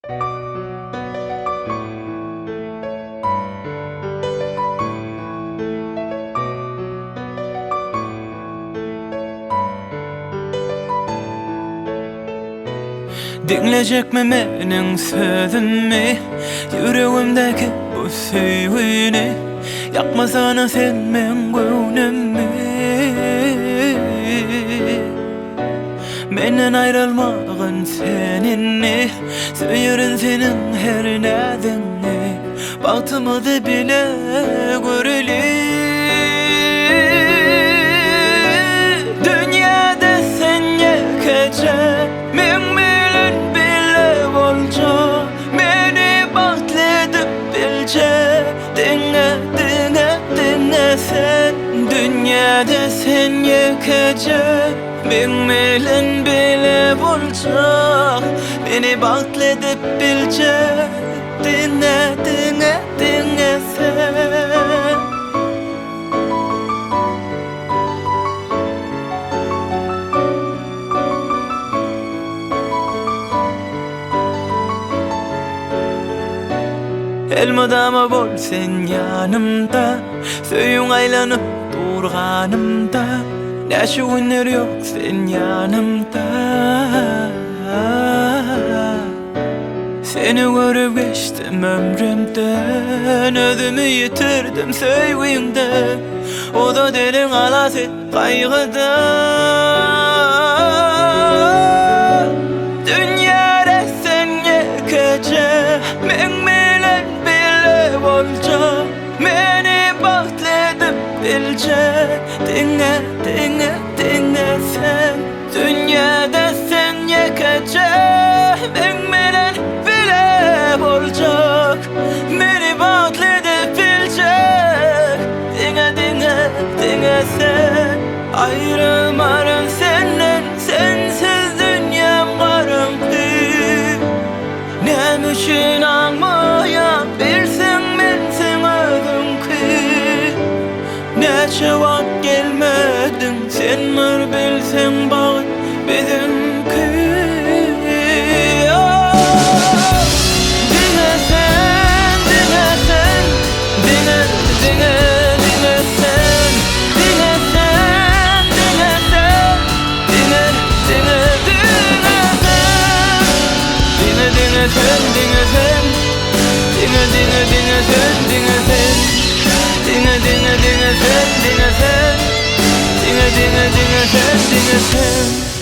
Diňlejekmi meniň sözümi Ýüregimdäki bu söýgini Ýakmasana sen meň göwnümi Menden aýrylmagyn sen indi Söýerin seniň her näziňi Bagtymyzy bile göreli Dünýäde sen ýekeje Meň bilen bile boljak Meni bagtly edip biljek Diňe, diňe, diňe sen Dünýäde sen ýekeje Meň bilen bile boljak Meni bagtly edip biljek Diňe, diňe, diňe sen. Elmydama bol sen ýanymda Söýüň aýlanyp dur ganymda Näçe günler ýok sen ýanymda Seni görüp geçdim ömrümden Özümi ýitirdim söýgüňde Oda deliň halas et gaýgydan Dünýäde sen ýekeje Meň bilen bile boljak Meni bagtly edip biljek Diňe, diňe, diňe sen Dünýäde sen ýekeje Meň bilen bile boljak Meni bagtly edip biljek Diňe, diňe, diňe sen Aýrylmaryn senden Sensiz dünýäm garaňky Näme üçin aňmaýan Bilseň men seň özüňki Näçe wagt gelmediň Sen bir bilseň bagt biziňki Diňe sen, diňe sen Diňe, diňe, diňe sen Diňe sen, diňe sen Diňe, diňe, diňe sen Diňe, diňe sen, diňe sen Diňe, diňe, diňe sen, diňe sen Diňe, diňe, diňe sen, diňe sen Diňe, diňe, diňe sen, diňe sen.